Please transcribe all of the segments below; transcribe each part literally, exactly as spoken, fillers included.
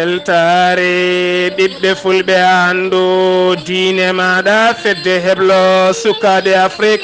Weltaare ɓiɓɓe fulɓe, anndu diine maaɗa, fedde heblo sukaaɓe Afrik.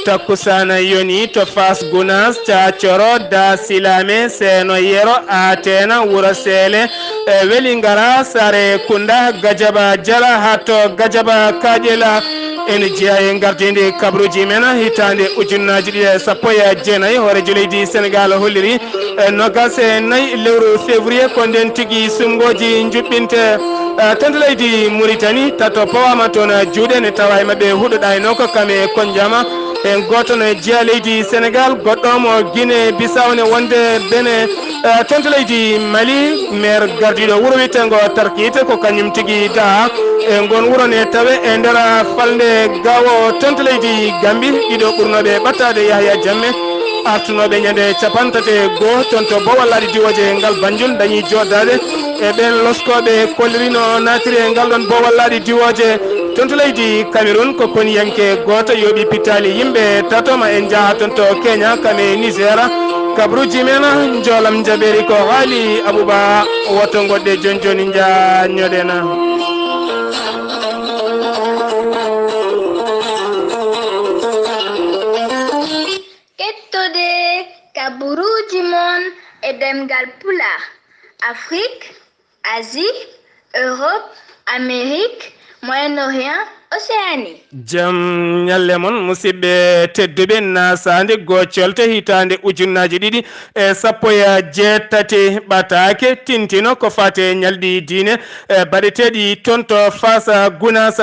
Takkusaana yoni to Faas Gunaas, Caacoro, Da Silaame, Seeno Yero, Ateena, Wuro Seele, e Welingara, Saare Kunda, Gajaba Jala, haa to Gajaba Kaaƴela. Ene jeyaa e ngardiindi kabaruuji men hitaande ujunnaaji ɗiɗi e sappo e jeenayi, hooreejo leydi Senegaal holliri e noogaas e nayi lewru février ko ndeen tigi suɓngooji njuɓɓinte. Eh, tonto leydi Muritani, tato pawaama toon juuɗe, ne tawa e maɓɓe huɗo ɗaynoo ko kam e Konjaama. Heen gooto ne jeyaa leydi Senegaal, goɗɗo mo Guinée Bissau ne wonde Benin. Eh, tonto leydi Mali, meer gardiiɗo wuro wiyeteengo Tarkiita, ko kañum tigi daha e ngoon wuro ne tawe e nder falnde Gaawo. Tonto leydi Gambi, ɗiɗo ɓurnooɓe ɓattaade Yahya Jammeh, artunooɓe ñande capanɗe tati e goo toon to Bowal Laaɗe Diwooje ngal Banjul, dañi jooɗaade e ɓeen loskooɓe kollirino naatiri e ngal ɗoon Bowal Laaɗe Diwooje. Toon to leydi Cameroun, ko koniyanke gooto yooɓi pittaali yimɓe tato. Ma en njaha toon to Kenya, kam e Niger. Kabaruuji men, njoolam njaɓeeri ko haali Abuba, woto ngoɗɗe jooni jooni njaha ñoɗena. Kettode kabaruuji mon e ɗemngal Pulaar, Afrik, Asie, Europe, Amérique, Moyen-Orient, Océanie. Jam ñalle mon, musidɓe tedduɓe, naasaandi goo colte hitaande ujunnaaji ɗiɗi e sappo e jeetati, ɓataake tintino ko faati e ñalɗi diine, e baɗeteeɗi toon to Faas Gunaas.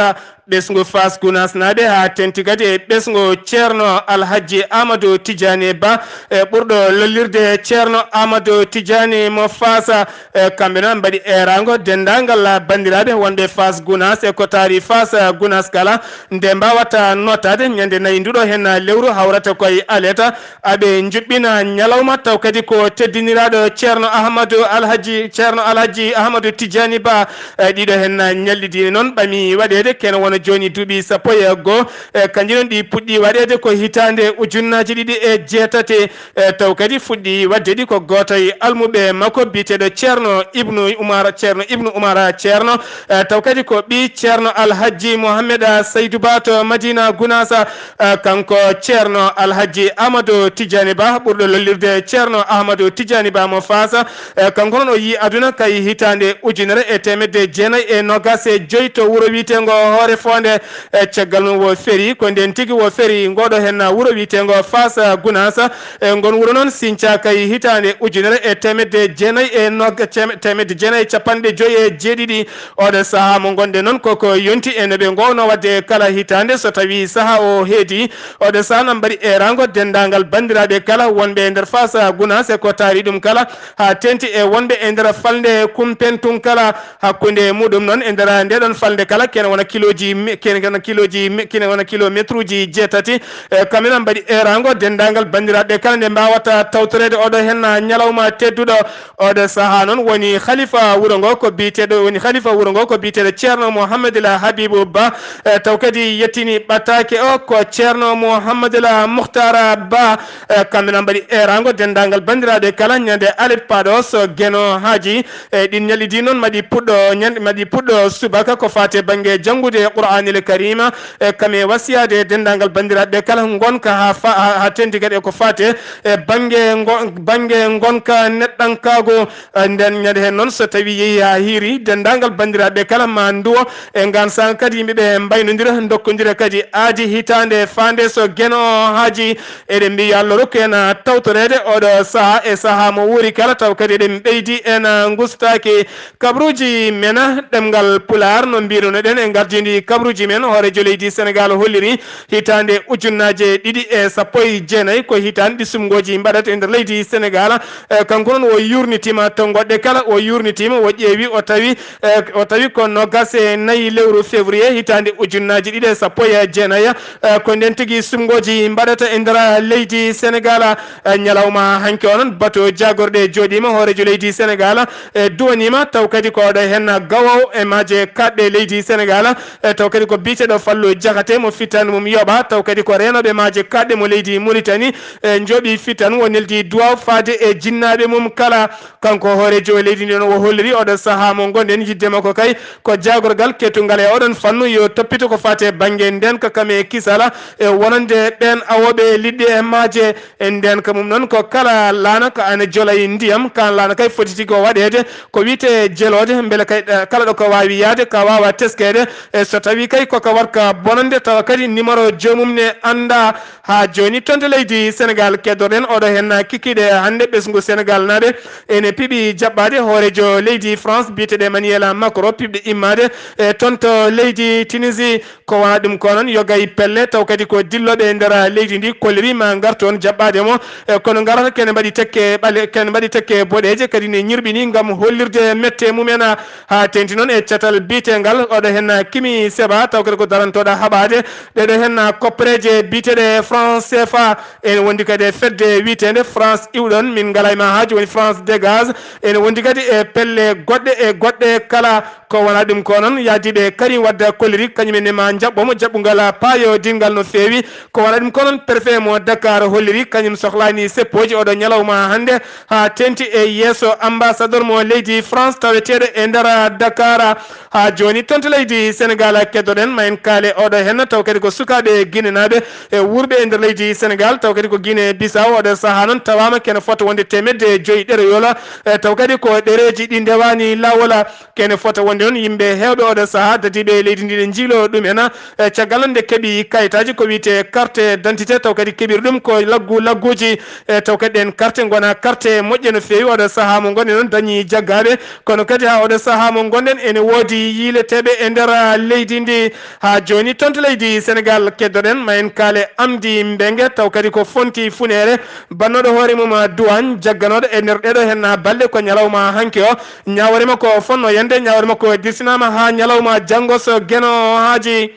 Ɓesngu Faas Gunaasnaaɓe haa tenti kadi e ɓesngu Ceerno Alhajji Amadou Tidiani Ba, e ɓurɗo lollirde Ceerno Amadou Tidiani mo Faas. E kamɓe noon mbaɗi eeraango denndaangal banndiraaɓe wonɓe Faas Gunaas e ko taari Faas Gunaas kala, nde mbaawata nootaade ñande nayi nduɗo heen lewru hawrata koye aleta, aɓe njuɓɓina ñalawma taw kadi ko teddiniraaɗo Ceerno Ahmadu Alhaji, Ceerno Alhaji Ahmadu Tijani Ba. E ɗiɗo heen ñalɗi diine noon ɓami waɗeede, kene wona jooni duuɓi sappo e goo. E kanji noon ɗi puɗɗi waɗeede ko hitaande ujunnaaji ɗiɗi e jeetati. E taw kadi fuɗɗi waɗde ɗi ko gooto e almuɓe makko biyeteeɗo Ceerno Ibnu Umar, Ceerno Ibnu Umar Ceerno. E taw kadi ko ɓii Ceerno Alhaji Mohammed Saydu Ba to Madina Gunaas. Eh, kanko Ceerno Alhaji Amadou Tidiani Ba, ɓurɗo lollirde Ceerno Ahmadou Tidiani Ba mo Faasa. Eh, kanko noon o yii aduna kay hitaande ujunere e teemedde jeenayi e noogaas e joyi to wuro wiyeteengo Hoore Foonde. Eh, caggal mum wo feri, ko ndeen tigi wo feri ngooɗo heen wuro wiyeteengo Faasa Gunaas. Eh, ngon wuro noon sincaa kay hitaande ujunere e teemedde jeenayi e nooga-, teem-, teemedde jeenayi e capanɗe joyi e jeeɗiɗi. Oɗo sahaa mo ngonɗen noon, koko yonti e no ɓe ngoowno waɗde kala hitaande, so tawii sahaa o heedi. Oɗo sahaa noon mbaɗi eeraango denndaangal banndiraaɓe kala wonɓe e nder Faasa Gunaas e ko taari ɗum kala, haa teeŋti e wonɓe e nder falnde Kumpentuŋ kala. Hakkunde muɗum noon, e nder ndeeɗoon falnde kala, kene wona kilooji me-, kene wona kilooji me-, kene wona kilomeetruuji jeetati. E kamɓe noon mbaɗi eeraango denndaangal banndiraaɓe kala nde mbaawata tawtoreede oɗo heen ñalawma tedduɗo. Oɗo sahaa noon woni khalifa wuro ngo ko biyeteeɗo, woni khalifa wuro ngo ko biyeteeɗo Ceerno Mouhamadul Habibou Ba. Eh, taw kadi yettini ɓattaake o ko Ceerno Mouhamadul Mouhtara Ba. Eh, kamɓe noon mbaɗi eeraango denndaangal banndiraaɓe kala ñande alet paaɗo so Geno Haaji. Eh, ɗin ñalɗi ɗi noon maɗi puɗɗo ñande, maɗi puɗɗo subaka ko faati e bannge janngude Qur'aanil Kariima. E kam e wasiyaade denndaangal banndiraaɓe kala ngonka haa fa-, haa, haa teeŋti kadi e ko faati e bannge ngo-, bannge ngonka neɗɗankaagu. Eh, nden ñande heen noon, so tawii yehii haa hiiri, denndaangal banndiraaɓe kala ma nduwo. E ngaan saanga kadi yimɓe ɓe mbaynondira, ndokkondira kadi aadi hitaande faande so Geno Haaji. Eɗen mbiya yo Allah rokku en tawtoreede oɗo sahaa e sahaa mo wuuri kala, taw kadi eɗen ɓeydi en ngustaaki. Kabaruuji men ɗemngal Pulaar, no mbirunoɗen e ngardiindi kabaruuji men, hooreejo leydi Senegaal holliri hitaande ujunnaaje ɗiɗi e sappo e jeenayi ko hitaande ɗi suɓngooji mbaɗata e nder leydi Senegaal. Eh, kanko noon o yuurnitiima to goɗɗe kala, o yuurnitiima, o ƴeewi, o tawi, eh, o tawi ko noogaas e nayi lewru février hitaande ujunnaaji ɗiɗi e sappo e jeenayi. Eh, ko ndeen tigi suɓngooji mbaɗata e nder leydi Senegaal. Eh, ñalawma hanki o noon, bato jaagorɗe jooɗiima, hooreejo leydi Senegaal, eh, duwaniima, taw kadi ko oɗo heen gawowo e maaje kaaɗɗe leydi Senegaal. Eh, taw kadi ko biyeteeɗo Fallu Jahate mo fittaandu mum yoɓa, taw kadi ko reenooɓe maaje kaaɗɗe mo leydi Muritani, e njooɓi fittan o neldi duwaaw faade e jinnaaɓe mum kala. Kanko hooreejo leydi ndi noon o holliri oɗo sahaa mo ngonɗen yiɗde makko kay ko jaagorgal kettungal e oɗon fannu yo toppito ko faati e bannge ndeenka kam e kisala e wonande ɓeen awooɓe liɗɗi e maaje. E ndeenka mum noon ko kala laana ko ana jolay ndiyam, kaan laana kay foti tigi o waɗeede ko wiyetee jeloode, mbele kay, eh, kala ɗo ko waawi yahde ka waawa teskeede. E so tawii kay ko ka warka bonande tawa kadi numéro joomum ne anndaa. Haa jooni toon to leydi Senegaal keddoɗen oɗo heen kikiiɗe hannde ɓesngu Senegaal naaɓe ene piɓi jaɓɓaade hooreejo leydi France biyeteeɗo Emmanuel Macron piɓɗe immaade e toon to leydi Tunisie. Ko wonaa ɗum ko noon yogay pelle taw kadi ko dillooɓe e nder leydi ndi kolliri ma ngar toon jaɓɓaade mo. E kono ngarata kene mbaɗi tekke ɓale, kene mbaɗi tekke boɗeeje kadi ne ñirɓini ngam hollirde mette mumen. Haa teeŋti noon e catal biyeteengal oɗo heen Kimi Seba taw kadi ko darantooɗo haɓaade ɗeɗo heen koppereeje biyeteeɗe France C F A. Ene wondi kadi e fedde wiyeteende France iwɗon min ngalaa e ma haaju woni France dégage. Ene wondi kadi e pelle goɗɗe e goɗɗe kala. Ko wonaa ɗum ko noon yahdiiɓe Karim Wade kolliri kañum en ne ma njaɓɓo mo jaɓɓungal paayodinngal no feewi. Ko wonaa ɗum ko noon préfet mo Dakar holliri kañum sohlaani seppooji oɗo ñalawma hannde haa teeŋti e yeeso ambassadeur mo leydi France taweteeɗo e nder Dakar. Haa jooni toon to leydi Senegaal keddoɗen ma en kaale oɗo heen taw kadi ko sukaaɓe Guinée naaɓe e wuurɓe e nder leydi Senegaal taw kadi ko Guinée Bissau oɗo sahaa noon tawaama kene fota wonde teemedde e joyi ɗeroyol. E taw kadi ko ɗereeji ɗi ndewaani laawol. Kene fota wonde noon yimɓe heewɓe oɗo sahaa dadiiɓe e leydi ndi ne njiiloo ɗum en. E caggal noon nde keɓi kayitaaji ko wiyetee carte d'identité taw kadi keɓiri ɗum ko laggu lagguuji. E taw kadi ɗeen carte ngonaa carte moƴƴe no feewi oɗo sahaa mo ngonɗen noon dañii jaggaaɓe. Kono kadi haa oɗo sahaa mo ngonɗen ene woodi yiileteeɓe e nder leydi ndi. Haa jooni toon to leydi Senegaal keddoɗen ma en kaale Amdi Mbenge taw kadi ko fonti funeere bannooɗo hoore mum duwaañ jagganooɗo e nder ɗeɗo heen balɗe ko ñalawma hanki o. Ñaawoore makko fonnoo yande, ñaawoore makko dirsinaama haa ñalawma janngo so Geno haaji.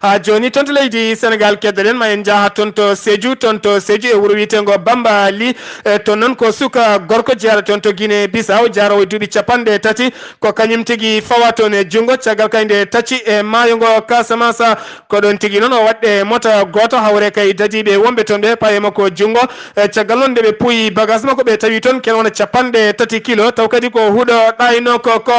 Haa jooni toon to leydi Senegaal keddoɗen ma en njaha toon to Sédhiou, toon to Sédhiou e wuro wiyeteengo Bambali. E toon noon ko suka gorko jeyaaɗo toon to Guinée Bissau, jaaroowo e duuɓi capanɗe tati. Ko kañum tigi fawa toon e junngo caggal kay nde tacci e maayo ngo Casamance. Ko ɗoon tigi noon o waɗɗe mota gooto hawre kay dadiiɓe wonɓe toon ɓe paye makko junngo. E caggal noon nde ɓe puyi bagas makko ɓe tawi toon ken wona capanɗe tati kilo taw kadi ko huɗo ɗayno ko ko.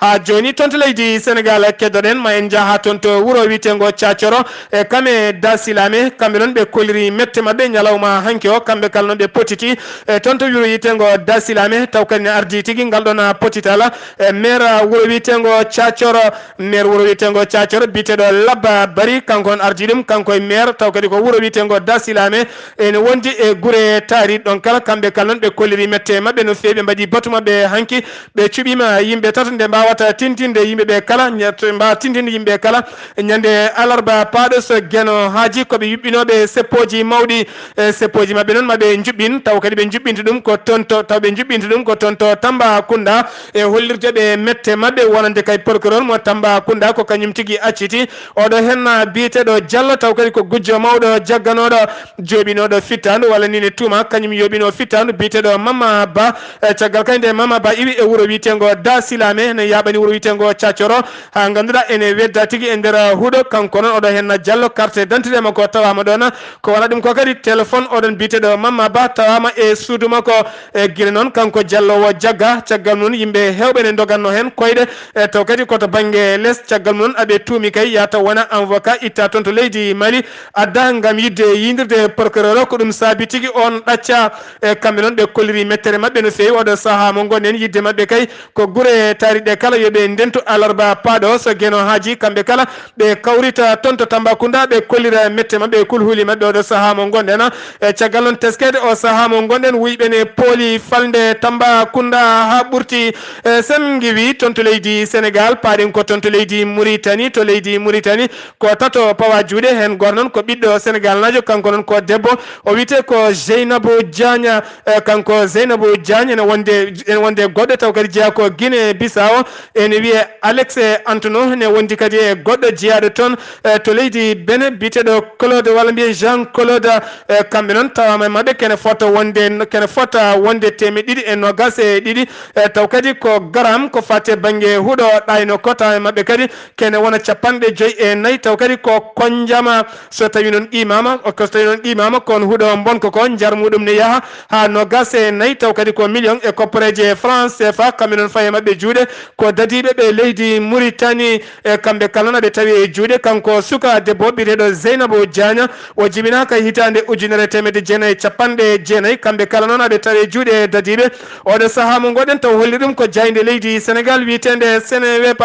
Haa jooni toon to leydi Senegaal keddoɗen ma en njaha toon to wuro wiyeteengo Cacoro e kame Dasilame kamɓe noon ɓe kolliri mette maɓɓe ñalawma hanki o kamɓe kala noon ɓe potiti. E toon to wuro wiyeteengo Dasilame taw kadi ne ardi tigi ngal ɗoon potital. E maire wuro wiyeteengo Cacoro, maire wuro wiyeteengo Cacoro biyeteeɗo Labba Bari kanko on ardi ɗum kanko e maire taw kadi ko wuro wiyeteengo Dasilame. Ene wondi e gure taari ɗon kala kamɓe kala noon ɓe kolliri mette maɓɓe no feewi ɓe mbaɗi batu maɓɓe hanki. Ɓe cuɓiima yimɓe tato nde mbawata tintinde yimɓe ɓe kala ñat- mbawa tintinde yimɓe kala. Ñande alarba paaɗo so Geno haaji ko ɓe yuɓɓinooɓe seppooji mawɗi. E seppooji maɓɓe noon maɓe njuɓɓin taw kadi ɓe njuɓɓinta ɗum ko toon to taw ɓe njuɓɓinta ɗum ko toon to Tambacounda e hollirde ɓe mette maɓɓe wonande kay procureur mo Tambacounda ko kañum tigi acciti oɗo heen biyeteeɗo Diallo taw kadi ko gujjo mawɗo jagganooɗo jooɓinooɗo fittaandu walla ni ne tuuma kañum yooɓinoo fittaandu biyeteeɗo Mama Ba. E caggal kay nde Mama Ba iwi e wuro wiyeteengo Da Silame ne yaaɓani wuro wiyeteengo Cacoro haa ngannduɗaa ene wedda tigi e nder huɗo kanko noon oɗo heen Diallo carte d'identité makko tawaama ɗoon. Ko wona ɗum ko kadi téléphone oɗon biyeteeɗo Mama Ba tawaama e suudu makko. E gila noon kanko Diallo o jagga caggal mum yimɓe heewɓe ne ndoganno heen koyɗe. E taw kadi ko to bannge les caggal mum noon aɓe tuumi kay yata wona avocat itta toon to leydi Mali adda ngam yiɗde yiydirde procureur o ko ɗum saabi tigi on ɗacca. E kamɓe noon ɓe kolliri mettere maɓɓe no feewi oɗo sahaa mo ngonɗen yiɗde maɓɓe kay ko gure taariɗe kala yo ɓe ndentu alarba paaɗo so Geno haaji kamɓe kala ɓe kawrita toon to Tambacounda ɓe kollira mette maɓɓe e kulhuli maɓɓe oɗo sahaa mo ngonɗen. E caggal noon teskede o sahaa mo ngonɗen wuyɓe ne pooli falnde Tambacounda haa ɓurti. E sen ngiwi toon to leydi Sénégal paaɗen ko toon to leydi Mauritanie to leydi Mauritanie ko tato pawa juuɗe heen goto noon ko ɓiɗɗo Sénégal naajo kanko noon ko debbo o wiyetee ko Jeynabou Diagne. E kanko Jeynabou Diagne ene wonde ene wonde goɗɗo taw kadi jeyaa ko Guinée Bissau ene wiyee Alex Antonio ene wondi kadi e goɗɗo jeyaaɗo toon E to leydi Benin, biyeteeɗo Claude, walla mbiyen Jean Claude, e kamɓe noon tawaama e maɓɓe kene fota wonde, kene fota wonde teemeɗɗe ɗiɗi e noogaas e ɗiɗi. E taw kadi ko garam ko fate bannge huɗo ɗayno ko, tawa e maɓɓe kadi kene wona capanɗe joyi e nayi. Taw kadi ko konjama, so tawi noon ɗimaama, ko so tawi noon ɗimaama kon huɗo mbonko ko, njar muɗum ne yaha haa noogaas e nayi. Taw kadi ko million e kopporeeje France C F A, kamɓe noon faye maɓɓe juuɗe ko dadiiɓe ɓe leydi Mauritanie. E kamɓe kala noon aɓe tawi e juuɗe kanko suka debbo biyeteeɗo Zeynabou Diagne. O jibinaaka hitaande ujunere teemedde jeenayi e capanɗe jeenayi. Kamɓe kala noon aɓe tawi e juuɗe dadiiɓe. Oɗo sahaa mo ngoɗen taw holli ɗum ko jaaynde leydi Sénégal wiyeteende Seneweb.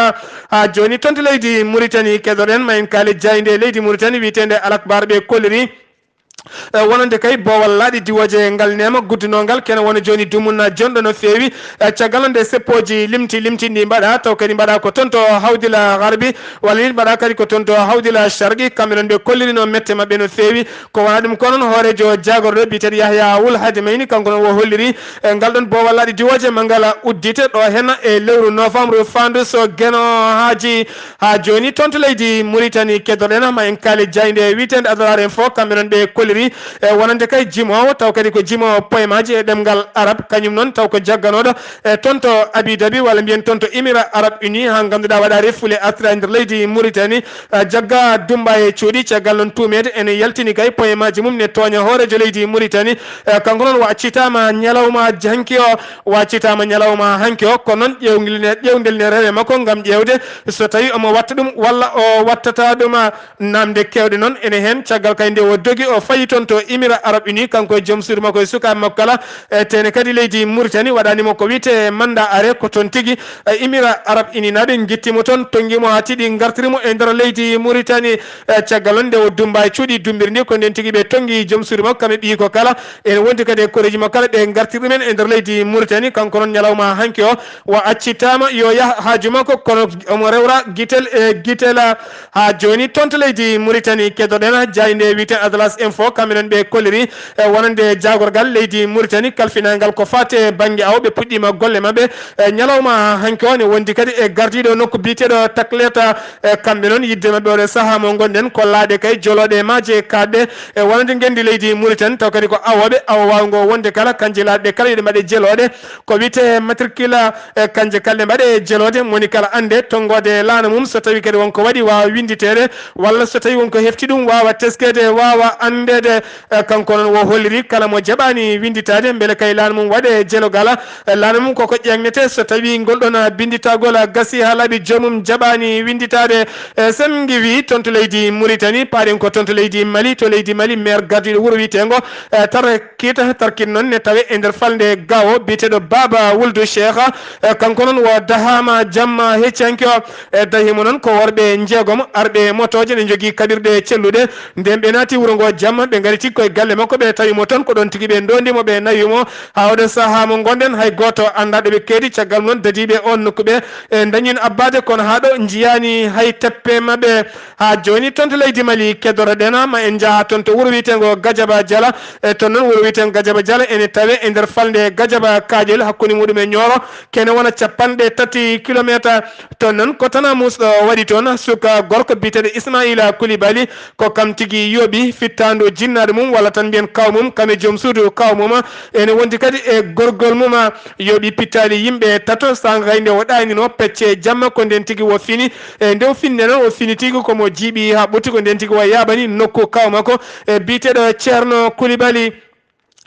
Haa jooni toon to leydi Mauritanie keɗoɗen, ma en kaali jaaynde leydi Mauritanie wiyeteende Al Akhbar ɓe kolliri. E wonande kay boowal laaɗi diwooje ngal neema guddunoo ngal kene wona jooni dumunna jonɗo no feewi. E caggal nde seppooji limti limti ndi mbaɗa taw kadi mbaɗa ko toon to Hawdila Garbi, walla ni mbaɗa kadi ko toon to Hawdila Sharqi, kamɓe noon ɓe kollirino mette maɓɓe no feewi. Ko wona ɗum ko noon hooreejo jaagorɗo biyeteeɗo Yahya Wul Hadi Mayni, kanko noon o holliri e ngal ɗon boowal laaɗi diwooje ma ngala uddite ɗo henna e lewru novembre fandu so Geno Haaji. Haa jooni toon to leydi Mauritanie keɗoɗen ma en kaali jaaynde wiyeteende Adrar Info, kamɓe noon ɓe kolliri e wonande kay jimoowo taw kadi ko jimoowo poyemaaji e ɗemngal arab, kañum noon taw ko jagganooɗo e toon to Abu Dhabi walla mbiyen toon to Émirats Arabes Unis, haa ngannduɗaa waɗa refule artira e nder leydi Mauritanie. E jagga Dumba e cuuɗi caggal noon tuumeede ene yaltini kay poyemaaji mum ne tooña hooreejo leydi Mauritanie. E kanko noon o accitaama ñalawma hanki o, o accitaama ñalawma hanki o, kono noon ƴeewngel ne, ƴeewndel ne rewe makko ngam ƴeewde so tawi omo watta ɗum walla o wattata ɗum. Namde keewɗe noon ene heen, caggal kay nde o dogi o fayi toon to Émirats Arabes Unis, kanko e joom suudu makko e sukaaɓe makko kala. E teene kadi leydi Mauritanie waɗani mo ko wiyetee mandat arrêt, ko toon tigi e Émirats Arabes Unis naaɓe ngitti mo toon, tonngi mo haa tiiɗi ngartiri mo e nder leydi Mauritanie. E caggal noon nde o dumba e cuuɗi dumbiri ndi, ko ndeen tigi ɓe tonngi joom suudu makko kam e ɓiyi ko kala. Ene wondi kadi e koreeji makko kala ɓe ngartiri ɗumen e nder leydi Mauritanie. Kanko noon ñalawma hanki o, o accitaama yo yah haaju makko, kono omo rewra gitel e gitel. Haa jooni toon to leydi Mauritanie keɗoɗen jaaynde wiyetee Atlas Info, kamɓe noon ɓe kolliri e wonande jaagorgal leydi Mauritanie kalfinaangal ko faati e bannge awo, ɓe puɗɗiima golle maɓɓe e ñalawma hanki o, ne wondi kadi e gardiiɗo nokku biyeteeɗo Takleta. E kamɓe noon yidde maɓɓe oɗo sahaa mo ngonɗen ko laaɗe kay jolooɗe e maaje kaaɗɗe e wonande ngenndi leydi Mauritanie, taw kadi ko awooɓe, awo waawngo wonde kala kanje laaɗe kala yo ɗe mbaɗe jelooɗe. Ko wiyetee matricule, e kanje kala ɗe mbaɗe jeloode, moni kala annde tonngoode laana mum, so tawi kadi wonko waɗi waawa winnditeede, walla so tawi wonko hefti ɗum waawa teskeede, waawa anndeede. E kanko noon o holliri kala mo jaɓaani winnditaade mbele kay laana mum waɗe jelogal, e laana mum koko ƴeeŋnete so tawi ngol ɗon binnditagol gasi haa laaɓi joomum jaɓaani winnditaade. E sen ngiwi toon to leydi Mauritanie, paaɗen ko toon to leydi Mali, to leydi Mali maire gardiiɗo wuro wiyeteengo, e, Tare Kiita tarkin noon ne tawe e nder falnde Gao biyeteeɗo Baba Wuldu Cheikh. E, kanko noon o dahaama jamma heccanke o. E, dahimo noon ko worɓe njeegom arɓe e motooje ne njogii kaɓirɗe celluɗe. Nden ɓe naati wuro ngo jamma, ɓe ngari tigi koye galle makko, ɓe tawi mo toon, ko ɗoon tigi ɓe ndoondi mo, ɓe nawi mo. Haa oɗo sahaa mo ngonɗen, hay gooto anndaa ɗo ɓe keedi. Caggal noon dadiiɓe oon nokku ɓe, e, ndañin abbaade, kono haa ɗo njiyaani hay teppe maɓɓe. Haa jooni toon to leydi Mali keddoroɗen, ma en njaha toon to wuro wiyeteengo Gajaba Jala. E toon noon wuro wiyeteengo Gajaba Jala ene tawe e nder falnde Gajaba Kaaƴel hakkunde muɗum e Ñooro. Kene wona capanɗe tati kilometer. Toon noon ko tana musɗo waɗi toon, suka gorko biyeteeɗo Ismaila Kulibali. Ko kam tigi yooɓi fittaandu jinnaaɗo mum, walla tan mbiyen kaaw mum, kam e joom suudu kaaw mum. Ene wondi kadi e gorgol mum, yooɓi pittaali yimɓe tato, saanga kay nde o ɗaanino pecce jamma, ko nden tigi o fini. E nde o fini noon, o fini tigi ko mo jiiɓi haa ɓurti, ko nden tigi o yaaɓani nokku kaaw makko, e biyeteeɗo Ceerno Kulibali.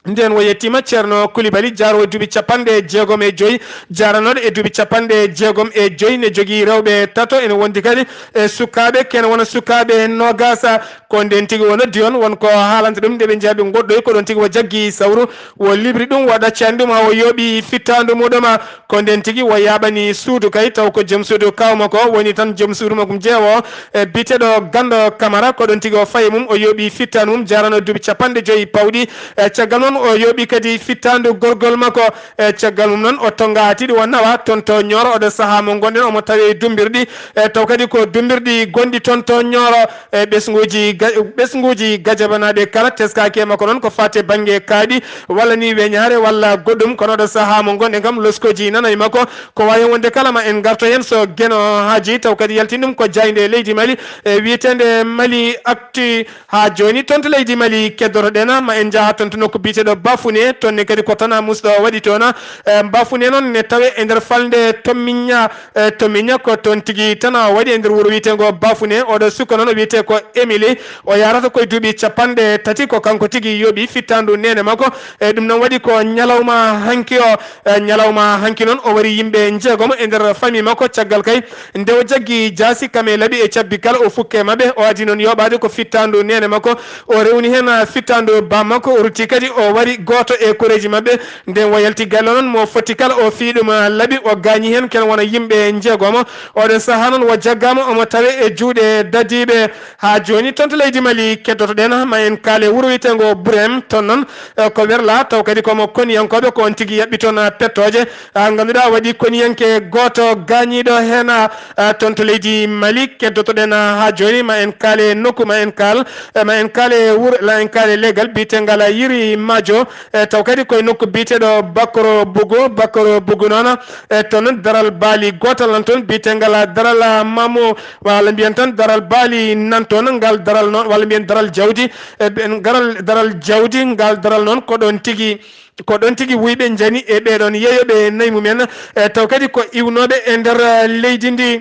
Nden o yettiima Ceerno Kulibali, jaaroowo e duuɓi capanɗe jeegom e joyi, jaaranooɗo e duuɓi capanɗe jeegom e joyi, ne jogii rewɓe tato, ene wondi kadi e sukaaɓe, kene wona sukaaɓe noogaasa. Ko nden tigi o noddi on, won ko haalanta ɗum, nde ɓe njeyaa ɓe ngoɗɗoyi, ko ɗon tigi o jaggi sawru, o libri ɗum, o ɗaccani ɗum, haa o yooɓi fittaandu muɗum. Ko nden tigi o yaaɓani suudu kay, taw ko joom suudu kaaw makko, woni tan joom suudu makko jeewo, e biyeteeɗo Ganndo Kamara, ko ɗon tigi o fayi mum, o yooɓi fittaandu mum, jaarano duuɓi capanɗe joyi pawɗi. E caggal noon, O yooɓi kadi fittaandu gorgol makko. E caggal mum noon, o tonnga tiiɗi, o nawa toon to Ñooro. Oɗo sahaa mo ngonɗen, omo tawee e dummbirɗi, e taw kadi ko dummbirɗi gonɗi toon to Ñooro. E ɓesnguuji ga-, ɓesnguuji Gajabanaaɓe kala teskaaki e makko noon ko faati e bannge kaaɗi walla ni weñaare walla goɗɗum. Kono oɗo sahaa mo ngonɗen kam, loskooji nana e makko. Ko waawi wonde kala, ma en ngarto heen so Geno haaji, taw kadi yaltin ɗum ko jaaynde leydi Mali, e wiyeteende Mali Actu. Haa jooni, toon to leydi Mali keddoto-ɗen, ma en njaha toon to nokku biyeteeɗo Bafouné, toon ne kadi ko tana musɗo waɗi toon. E, Bafouné noon ne tawee e nder falnde Tommiña, e, Tommiña ko toon tigi tana waɗi e nder wuro wiyeteengo Bafouné. Oɗo suka noon o wiyetee ko Émilie, o yahrata koye duuɓi capanɗe tati, ko kanko tigi yooɓi fittaandu neene makko. E, ɗum noon waɗi ko ñalawma hanki o, e, ñalawma hanki noon o wari yimɓe njeegomo e nder famille makko, caggal kay nde o jaggi jaasi kam e laɓi e cabbi kala, o fukke maɓɓe, o adi noon yooɓaade ko fittaandu neene makko. O rewni heen, ah, fittaandu ba makko, o rutti kadi o wari gooto e koreeji maɓɓe. Nden o yalti galle noon, mo fotti kala o fii ɗum, ah, laɓi, o gaañi heen ken wona yimɓe njeegomo. Oɗon sahaa noon o jaggaama, omo tawee e juuɗe dadiiɓe. Haa jooni toon to leydi Mali keddoto-ɗen, ma en kaale wuro wiyeteengo Burem, toon noon, eh, ko Werla, taw kadi komo koniyankooɓe ko on tigi yaɓɓi toon, ah, pettooje. Ah, ngannduɗaa waɗi koniyanke gooto gaañiiɗo heen, ah, ah, toon to leydi Mali. Keddoto-ɗen, ah, haa jooni, ma en kaale nokku, ma en kaal, eh, ma en kaale wuro, ma en kaale legal biyetengal Yiri Maajo, eh, taw kadi koye nokku biyeteeɗo Bakoro Bugu, Bakoro Bugu noon, eh, toon noon daral baali gootal nan toon biyetengal Daral Mamu, walla mbiyen tan daral baali nan toon, ngal daral noon, walla mbiyen daral jawdi, eh, ɓen garal, daral jawdi, ngal daral noon ko ɗoon tigi, ko ɗoon tigi wuyɓe njani e ɓee ɗoon yeeyooɓe nayi mumen, e taw kadi ko iwnooɓe e nder, eh, leydi ndi.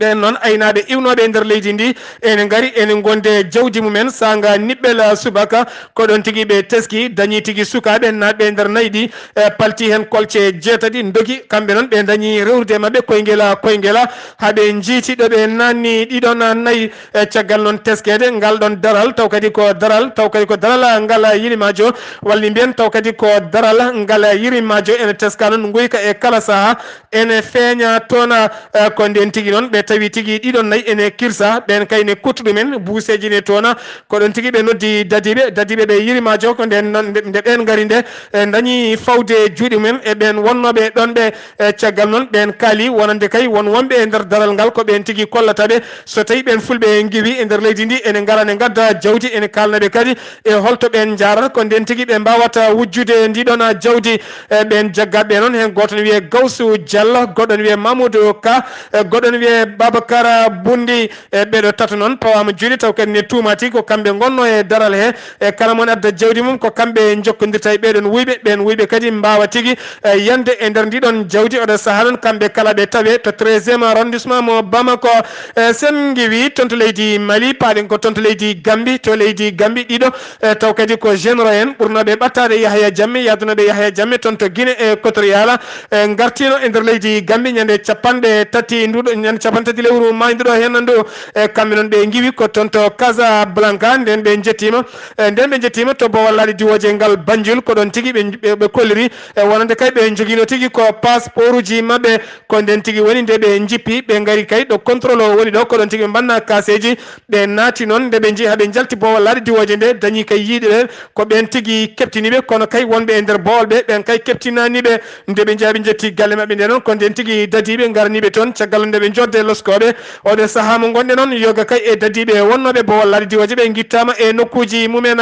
Ɓeen noon aynaaɓe iwnooɓe e nder leydi ndi ene ngari, ene ngonde jawdi mumen saanga niɓɓel subaka. Ko ɗoon tigi ɓe teski, dañi tigi sukaaɓe naatɓe e nder nayi ɗi, e palti heen kolce jeetati, ndogi. Kamɓe noon ɓe dañi rewrude maɓɓe koyngel, koyngel, haa ɓe njiiti ɗo ɓe naatni ɗiɗon nayi. E caggal noon teskeede ngal ɗoon daral, taw kadi ko daral, taw kadi ko daral ngal yilimaajo, walla mbiyen taw kadi ko daral ngal yilimaajo ene teska noon nguyka e kala sahaa, ene feeña toon, eh, ko ndeen tigi noon ɓe tawi tigi ɗiɗon nayi ene kirsa, ɓeen kay ne kuttu ɗumen, buuseeji ne toon, ko ɗoon tigi ɓe noddi dadiiɓe, dadiiɓe ɓe yilimaajo, ko ndeen noon nde, nde ɓeen ngari nde, eh, dañi fawde juuɗe mumen e ɓeen wonnooɓe ɗoon ɓe. E caggal noon, ɓeen kaali wonande kay won wonɓe e nder daral ngal, ko ɓeen tigi kollata ɓe. So tawi ɓeen fulɓe ngiwi e nder leydi ndi, ene ngara ne ngadda jawdi, ene kaalna ɓe kadi e holto ɓeen njaarata. Ko ndeen tigi ɓe mbaawata wujjude ndi ɗoon jawdi. E ɓeen jaggaaɓe noon, heen gooto ne wiyee Gawsu Jallo, goɗɗo ne wiyee Mamudu Ka, e goɗɗo ne wiyee Babakara Bundi. E ɓee ɗoo tato noon pawaama juuɗe, taw kadi ne tuumaa tigi ko kamɓe ngonnoo e daral he. E kala mo ne adda jawdi mum, ko kamɓe njokkondirta e ɓee ɗoon wuyɓe. Ɓeen wuyɓe kadi mbaawa tigi, e, yande e nder ndi ɗoon jawdi. Oɗo sahaa noon, kamɓe kala ɓe tawee to treizième arrondissement mo Bamako. E, sen ngiwi toon to leydi Mali, paaɗen ko toon to leydi Gambi, to leydi Gambi ɗiɗo, e, taw kadi ko généraux en ɓurnooɓe ɓattaade Yahya Jammeh, yahdunooɓe Yahya Jammeh toon to Guinée Équatoriale, e, ngartiino e nder leydi Gambi ñande capanɗe tati nduɗo, ñande capanɗe tati lewru maayndu ɗo heen ndu. E, kamɓe noon ɓe ngiwi ko toon to Casablanca, nden ɓe njettiima, e, nden ɓe njettiima to Bowal Laaɗe Diwooje ngal Banjul, ko ɗoon tigi ɓe, ɓe, ɓe kolliri, e, wonande kay ɓe njogiino tigi ko passeportuji maɓɓe, ko nden tigi woni nde ɓe njippi, ɓe ngari kay ɗo contrôle o woni ɗo, ko ɗoon tigi ɓe mbanna kaaseeji, ɓe naati noon, nde ɓe njehi haa ɓe njalti Bowal Laaɗe Diwooje nde, dañi kay yiide ɓe, ko ɓeen tigi keɓtini ɓe, kono kay wonɓe e nder Bowal ɓe, ɓeen kay keɓtinaani ɓe. Nde ɓe njahi ɓe njetti galle maɓɓe nde noon, ko nden tigi dadiiɓe ngarani ɓe toon, caggal nde ɓe njodde loskooɓe. Oɗo sahaa mo ngonɗen noon, yoga kay e dadiiɓe wonnooɓe Bowal Laaɗe Diwooje ɓe ngittaama e nokkuuji mumen.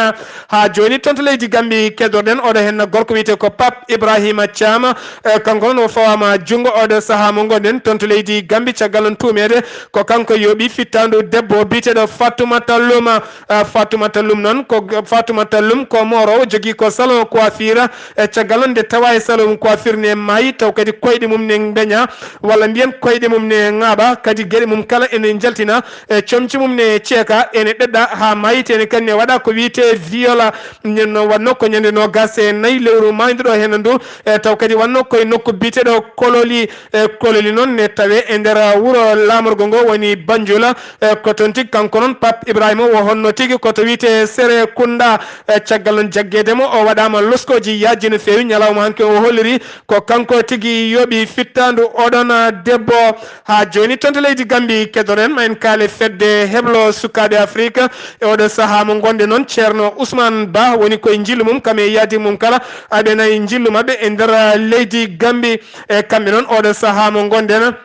Haa jooni toon to leydi Gambi keddoɗen, oɗo heen gorko wiyetee ko Pape Ibrahima Thiam. E, kanko noon o fawaama junngo oɗo sahaa mo ngonɗen toon to leydi Gambi, caggal noon tuumeede ko kanko yooɓi fittaandu debbo biyeteeɗo Fatoumata Loum. Ah, Fatoumata Loum noon ko, Fatoumata Loum ko mooroowo, jogii ko salon coiffure. E caggal noon nde tawa e salon coiffure ne maayi, taw kadi koyɗe mum ne mbeña, walla mbiyen koyɗe mum ne ŋaaɓa, kadi geɗe mum kala ene njaltina, e comci mum ne ceeka, ene ɗeɗɗa haa maayi, te ene kadi ne waɗa ko wiyetee viola. Nden noon wonnoo ko ñande noogas e nayi lewru maayndu ɗo heen ndu, e taw kadi wonnoo koye nokku biyeteeɗo Kololi. E Kololi noon ne tawee e nder wuro laamorgo ngo woni Banjul. E ko toon tigi kanko noon Pape Ibrahima o wonnoo tigi ko to wiyetee Serekunda. E caggal noon jaggeede mo o waɗaama loskooji yaajii no feewi. Ñalawma hanki o holliri ko kanko tigi yooɓi fittaandu oɗon debbo. Haa jooni to Toon to leydi Gambie, keddoren ma en kaale fedde heblo sukaaɓe Afrik. E oɗo sahaa mo ngonɗen noon, Ceerno Ousmane Ba woni koye njillu mum, kam e yaadi mum kala, aɓe nayi njillu maɓɓe e nder leydi Gambie. E kamɓe noon, oɗo sahaa mo ngonɗen,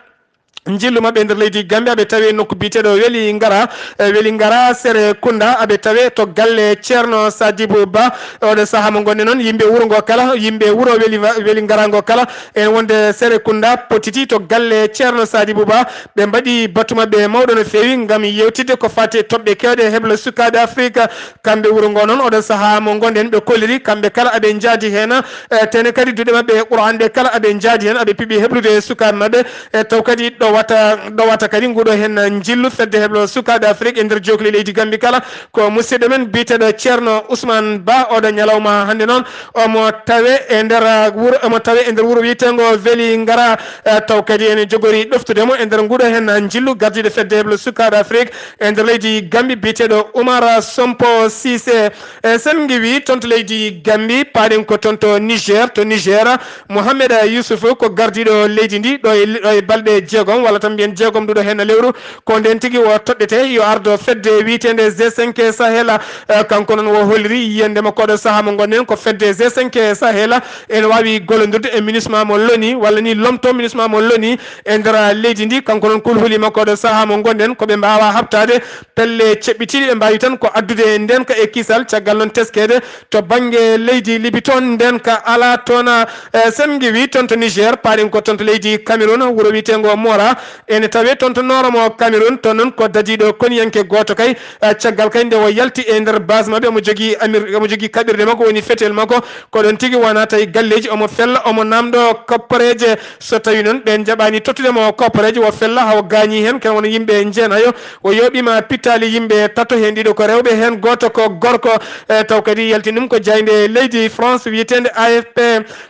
njillu maɓɓe e nder leydi Gambie, aɓe tawi e nokku biyeteeɗo Weli Ngara. E Weli Ngara, Sere Kunda, aɓe tawi to galle Ceerno Sadibou Ba. E oɗo sahaa mo ngonɗen noon, yimɓe wuro ngo kala, yimɓe wuro Weli, Weli Ngara ngo kala, en wonde Sere Kunda, potiti to galle Ceerno Sadibou Ba. Ɓe mbaɗi batu maɓɓe mawɗo no feewi ngam yewtidde ko faati e toɓɓe keewɗe heblo sukaaɓe Afrik. Kamɓe wuro ngo noon, oɗo sahaa mo ngonɗen, ɓe kolliri kamɓe kala aɓe njaadi heen. E, tene kadi duɗe maɓɓe e Qur'an ɗe kala aɓe njaadi heen, aɓe piɓi heblude e sukaaɓe maɓɓe. E, taw kadi ɗowata, ɗowata kadi nguɗo heen njillu fedde heblo sukaaɓe Afrik e nder jookli leydi Gambie kala. Ko musidɗo men biyeteeɗo Ceerno Ousmane Ba, oɗo ñalawma hannde noon, omo tawe e nder, uh, wuro, omo tawe e nder wuro wiyeteengo Weli Ngara, uh, taw kadi ene jogori ɗoftude mo e nder nguɗo heen njillu gardiiɗo fedde heblo sukaaɓe Afrik e nder leydi Gambie biyeteeɗo Oumar Sompo Cissé. E sen ngiwi toon to leydi Gambie, paaɗen ko toon to Niger. To Niger, Mohamed Youssouf ko gardiiɗo leydi ndi ɗo e, ɗo e balɗe jeegom, walla tan mbiyen jeegom ɗuɗo heen lewru. Ko ndeen tigi o toɗɗete yo ardo fedde wiyeteende G cinq Sahel. Eh, kanko noon o holliri yiyannde makko ɗo sahaa mo ngonɗen ko fedde G cinq Sahel ene waawi gollondirde e MINUSMA mo l'ONU, walla ni lomto MINUSMA mo l'ONU e nder leydi ndi. Kanko noon kulhuli makko ɗo sahaa mo ngonɗen ko ɓe mbaawaa haɓtaade pelle ceɓɓitiiɗe, ɓe mbaawi tan ko addude ndeenka e kisal. Caggal noon teskeede to bannge leydi Libi toon, ndeenka alaa toon. Eh, sen ngiwi toon to Niger, paaɗen ko toon to leydi Cameroun, wuro wiyeteengo Mora. Ene tawee toon to nooro mo Cameroun, toon noon ko dadiiɗo koniyanke gooto kay. Eh, caggal kay nde o yalti e nder base maɓɓe, omo jogii amir-, omo jogii kaɓirɗe makko, woni fetel makko. Ko ɗoon tigi o naata e galleeji, omo fella, omo naamndoo koppareeje. So tawii noon ɓeen njaɓaani tottude mo koppareeje, o fella haa o gaañii heen, kene wona yimɓe jeenayo. O yooɓiima pittaali yimɓe tato, heen ɗiɗo ko rewɓe, heen gooto ko gorko. Eh, taw kadi yaltini ɗum ko jaaynde leydi France wiyeteende A F P.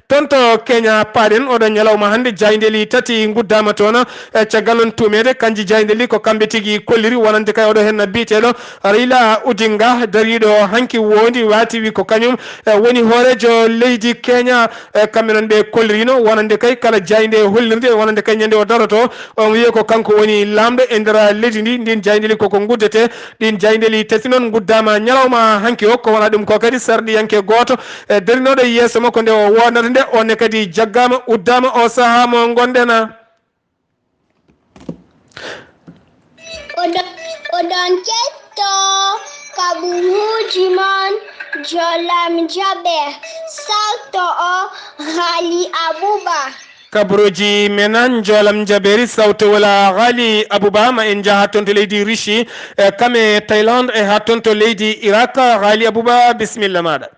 Toon to Kenya paaɗen, oɗo ñalawma hannde, jaayndeeli tati nguddaama toon. E caggal noon tuumeede, kanji jaayndeeli ko kamɓe tigi kolliri, wonande kay oɗo heen biyeteeɗo Raila Odinga, dariiɗo hanki woondi waati wi ko kañum, e, woni hooreejo leydi Kenya. E, kamɓe noon ɓe kollirino, wonande kay kala jaaynde hollirde, wonande kay ñande o daroto, on wiye ko kanko woni laamɗo e nder leydi ndi. Ndin jaayndeeli koko nguddete. Ɗin jaayndeeli tati noon nguddaama ñalawma hanki o. Ko wona ɗum ko kadi sarɗiyanke gooto, e, darinooɗo yeeso makko nde o woodnata nde, on ne kadi jaggaama, uddaama o sahaa mo ngonɗen. Oɗon, oɗon ketto kaɓuruuji mon, Jolam Jaɓe, sarto o Ghali Abouba. Kabaruuji men, Njoolam Jabeeri, sawtowol Ghali Abouba. Ma en njaha toon to leydi Russie, e, kam e Thaïlande, e haa toon to leydi Irak. Ghali Abouba, bisimilla maaɗa.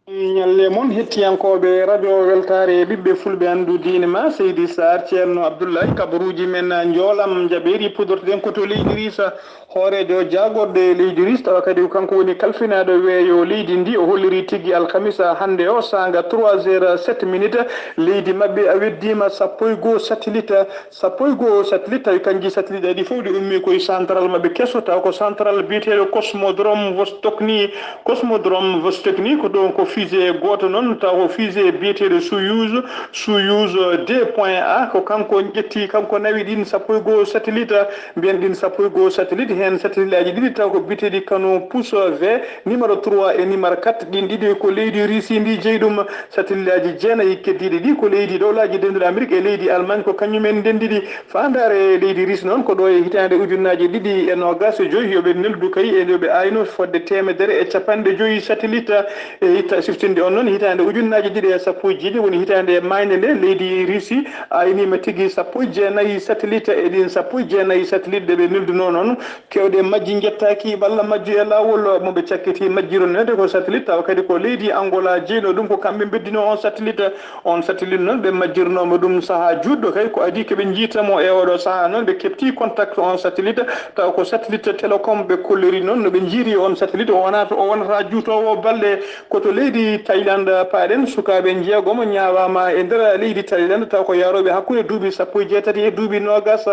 Ñalle mon, hettiyankooɓe Radio Weltaare, ɓiɓɓe Fulɓe, anndu diine ma, Seydi Sarr, Ceerno Abdullahi, kabaruuji men, Njoolam Jabeeri, pudortoɗen ko to leydi Russie. Hooreejo jaagorɗe leydi Russie, tawa kadi ko kanko woni kalfinaaɗo weeyo leydi ndi, o holliri tigi alkamisa hannde o, saanga trois heures sept minutes, leydi maɓɓe a weddiima sappo e goo satellite, sappo e goo satellite, tawi kanji satellite ɗi fof ɗi ummi koye central maɓɓe keso, tawa ko central biyeteeɗo Cosmodrome Vostokni. Cosmodrome Vostokni ko ɗon ko fusée gooto noon, tawa ko fusée biyeteeɗo Soyuz, Soyuz deux point A, ko kanko ƴetti, kanko nawi ɗin sappo e goo satellite. Mbiyen ɗin sappo e goo satellite, heen satellite aji ɗiɗi taw ko biyeteeɗi Canopus V numéro trois e numéro quatre, ɗin ɗiɗi ko leydi Russie ndi jeyi ɗum. Satellite aji jeenayi keddiiɗi ɗi ko leydi Dowlaaji Denduɗi Amerik e leydi Allemagne, ko kañum en ndenndi ɗi. Faandaare leydi Russie noon ko ɗo e hitaande ujunnaaji ɗiɗi e noogaas e joy, yo ɓe neldu kay e yo ɓe ayno fodde teemedere e capanɗe joy satellite. E hita-, siftinde on noon, hitaande ujunnaaji ɗiɗi e sappo e jeeɗiɗi woni hitaande e maaynde nde, leydi Russie ayniima tigi sappo e jeenayi satellite. E ɗin sappo e jeenayi satellite ɗe ɓe neldunoo noon, keewɗe majji njettaaki walla majji e laawol mo ɓe cakkiti majjirneede ko satellite, tawa kadi ko leydi Angola jeyno ɗum, ko kamɓe mbeddinoo on satellite. On satellite noon ɓe majjirnooma ɗum sahaa juutɗo kay, ko adii ko ɓe njiita mo e oɗo sahaa noon, ɓe keɓti contact on satellite, tawa ko satellite Telecom ɓe kolliri noon, no ɓe njiiri on satellite, o wonata, o wonata juutoowo balɗe ko to leydi Thailand, paaɗen sukaaɓe njeegomo ñaawaama e nder leydi Thailand, taw ko yaarooɓe hakkunde duuɓi sappo e jeetati e duuɓi noogas.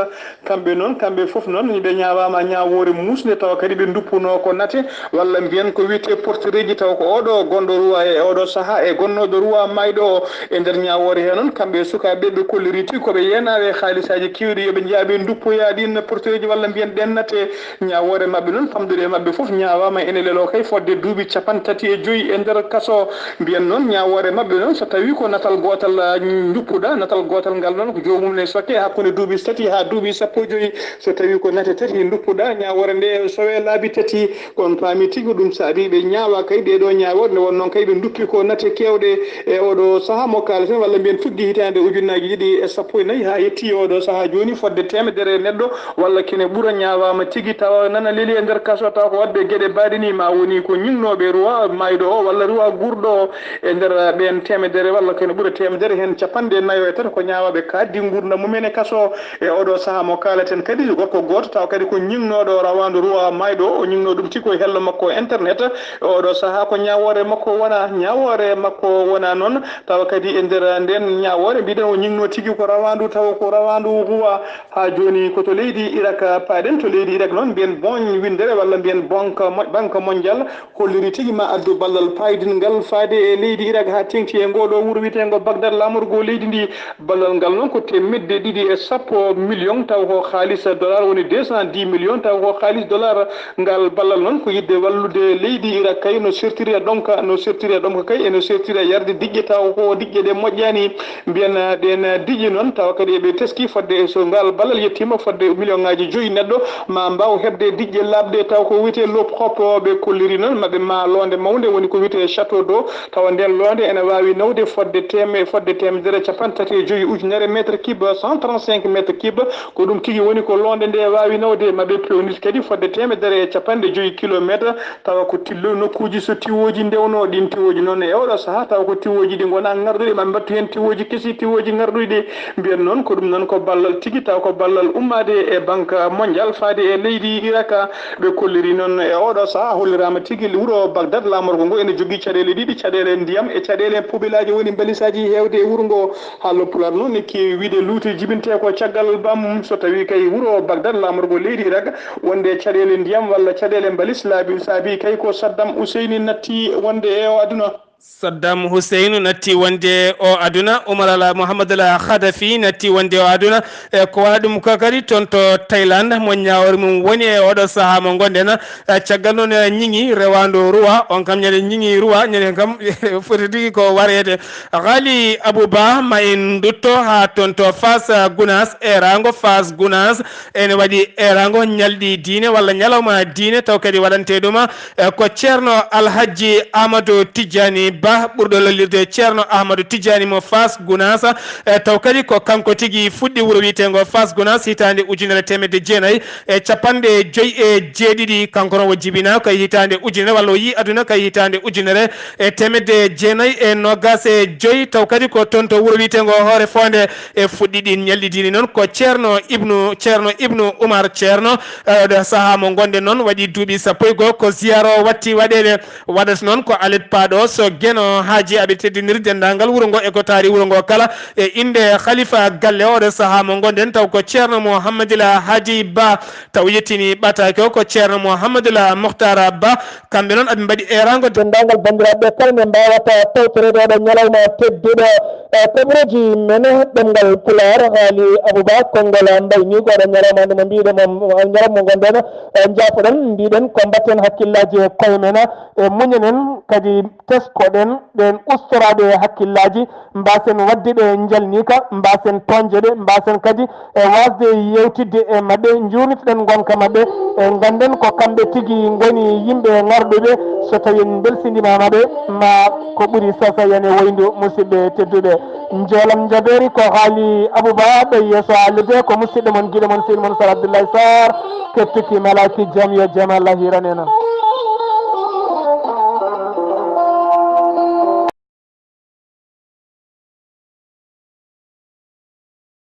Kamɓe noon, kamɓe fof noon, ɓe ñaawaama ñaawoore muusnde, tawa kadi ɓe nduppunoo ko nate, walla mbiyen ko wiyetee portereeji, taw ko oɗo gonɗo ruwa e oɗo sahaa e gonnooɗo ruwa maayɗo o. E nder ñaawoore hee noon, kamɓe e sukaaɓe ɓe kolliri tigi ko ɓe yeenaaɓe haalisaaji keewɗi, yo ɓe njaha ɓe nduppoya ɗiin portereeji walla mbiyen ɗeen nate. Ñaawoore maɓɓe noon, famɗude e maɓɓe fof ñaawaama ene leloo kay fodde duuɓi capanɗe tati e joyi e nder kaso. Mbiyen noon, ñaawoore maɓɓe noon, so tawii ko natal gootal, ah, nduppuɗaa, natal gootal ngal noon ko joomum ne sokke hakkunde duuɓi tati haa duuɓi sappo e joyi. So tawii ko nate tati nduppuɗaa, ñaawoore nde sowee laabi tati. Ko on paami tigi ko ɗum saabii ɓe ñaawa kay ɗee ɗoo ñaawoore, nde wonnoo kay ɓe nduppi ko nate keewɗe e oɗo sahaa mo kaaleten, walla mbiyen tuggi hitaande ujunnaaji ɗiɗi e sappo e nayi haa yettii e oɗo sahaa jooni fodde teemedere neɗɗo walla kene ɓura ñaawaama tigi, tawa nana leli e nder kaso, tawa ko waɗɓe geɗe baaɗe nii, ma woni ko ñiŋnooɓe ruwa maayɗo o walla ruwa guurɗo o. E nder ɓeen teemedere walla kene ɓura teemedere, heen capanɗe nayo e tato ko ñaawaaɓe kaaɗdi nguurndam mumen e kaso. E oɗo sahaa mo kaaleten kadi, gorko gooto tawa kadi ko ñiŋnooɗo rawaandu ruwa maayɗo o, o ñiŋnoo ɗum tigi ko e hello makko internet. E oɗo sahaa ko ñaawoore makko wona, ñaawoore makko wona noon, tawa kadi e nder ndeen ñaawoore mbiɗen o ñiŋnoo tigi ko rawaandu, tawa ko rawaandu ruwa. Haa jooni ko to leydi Irak paaɗen, to leydi Irak noon mbiyen booñ winndere walla mbiyen bonka mo-, Banque Mondiale holliri tigi ma addu ballal paaydinngal faade e leydi Irak haa teeŋti e ngoo ɗoo wuro wiyeteengo Bagdad laamorgo leydi ndi. Ballal ngal noon ko teemedde ɗiɗi e sappo million taw ko haalis dollar woni deux cent dix millions taw ko haalis dollar. Ngal ballal noon ko yiɗde wallude leydi Irak kay no sertiri e ɗomka, no sertiri e ɗomka kay eno sertiri e yarde diƴƴe taw ko diƴƴe ɗe moƴƴaani. Mbiyen ɗeen diƴƴe noon tawa kadi eɓe teski fodde so ngal ballal yettiima fodde million ŋaaji joyi neɗɗo ma mbaaw heɓde diƴƴe laaɓɗe taw ko wiyetee lop hop ɓe kolliri noon maɓɓe ma loonde mawnde woni ko wiyetee château d'eau. Tawa ndeen loonde ene waawi nawde fodde teeme-, fodde teemedere capanɗe tati e joyi ujunere mètre cube, cent trente-cinq mètres cubes. Ko ɗum tigi woni ko loonde nde waawi nawde. Maɓɓe peewniti kadi fodde teemedere e capanɗe joyi kilomeetre. Tawa ko tillo nokkuuji so tiwooji ndewnoo. Ɗiin tiwooji noon e oɗo sahaa tawa ko tiwooji ɗi ngonaa ŋarɗuɗi. Maɓɓe mbattu heen tiwooji kesi, tiwooji ŋarɗuɗi ɗi. Mbiyen noon ko ɗum noon ko ballal tigi, tawa ko ballal ummaade e Banque Mondiale faade e leydi Irak. Ɓe kolliri noon e oɗo sahaa, holliraama tigi wuro Bagdad, laamorgo ngo ene jogii caɗeele ɗiɗi, caɗeele ndiyam e caɗeele pobilaaji woni mbalisaaji heewde e wuro ngo. Haalooɓe Pulaar noon ne keewi wiyde luuti jibintee ko caggal bammum. So tawii kay wuro Bagdad, laamorgo leydi Irak, wonde caɗeele ndiyam walla caɗeele mbalis laabi saabii kay ko Saddam Huseyni natti wonde e o aduna. Saddam Hussein natti wonde o aduna, Umar al Muhammad al Khadafi natti wonde o aduna. E ko wona ɗum ko kadi toon to Thailand mo ñaawre mum woni e oɗo sahaa mo ngonɗen. E caggal noon, e ñiŋi rewaandu ruwa, on kam ñande ñiŋi ruwa, ñande kam foti tigi ko wareede. Ghali Abouba, ma en ndutto haa toon to Fas Gunas, eeraango Fas Gunas, ene waɗi eeraango ñalɗi diine walla ñalawma diine, taw kadi waɗante ɗum, e ko Ceerno Alhajji Amadou Tijjani Ba, ɓurɗo lollirde Ceerno Ahmadou Tijjani mo Fas Gunas. E taw kadi ko kanko tigi fuɗɗi wuro wiyeteengo Fas Gunas hitaande ujunere teemedde jeenayi e capanɗe joyi e jeeɗiɗi. Kanko noon o jibinaa ko e hitaande ujunere, walla o yii aduna ko e hitaande ujunere e teemedde jeenayi e noogaas e joyi. Taw kadi ko toon to wuro wiyeteengo Hoore Foonde e fuɗɗi ɗiin ñalɗi diine noon. Ko Ceerno Ibnu, Ceerno Ibnu Umar Ceerno, e oɗo sahaa mo ngonɗen noon waɗi duuɓi sappo e goo. Ko ziyaara o watti waɗeede. Waɗata noon ko alet paaɗo so Geno Haaji aɓe teddiniri denndaangal wuro ngo e ko taari wuro ngo kala. E innde Khalifa galle oɗo sahaa mo ngonɗen, taw ko Ceerno Mouhamadoul Haaji Ba, taw yettini ɓataake o ko Ceerno Mouhamadoul Mokhtar Ba. Kamɓe noon aɓe mbaɗi eeraango denndaangal banndiraaɓe ɓe kala ne mbaawata tawtoreede oɗo ñalawma tedduɗo. E kabaruuji men ɗemngal Pulaar, Haali Abouba, konngol mbayni ko oɗo ñalawma nde mo mbiɗen mo, ñalawma mo ngonɗen, e njaafoɗen, mbiɗen ko mbatten hakkillaaji e koye men, e muñanen kadi teskoɗen ɓeen ustoraaɓe hakkillaaji, mbaasen waɗde ɓe njalniika, mbaasen toñde ɓe, mbaasen kadi e waasde yeewtidde e maɓɓe, njuurnitoɗen ngonka maɓɓe, e ngannden ko kamɓe tigi ngoni yimɓe ŋarɗuɓe, so tawii en mbelsindimaama ɓe, ma ko ɓuri sasa yane woyndu, musidɓe tedduɓe. Njoolam njabeeri ko haali Abouba, ɓe yeeso haalirde ko musidɗo mon, giɗo mon, sehil mon Sar Abdoulaye Sarr, kettuki malaaki jam yo jam Allah hiran en.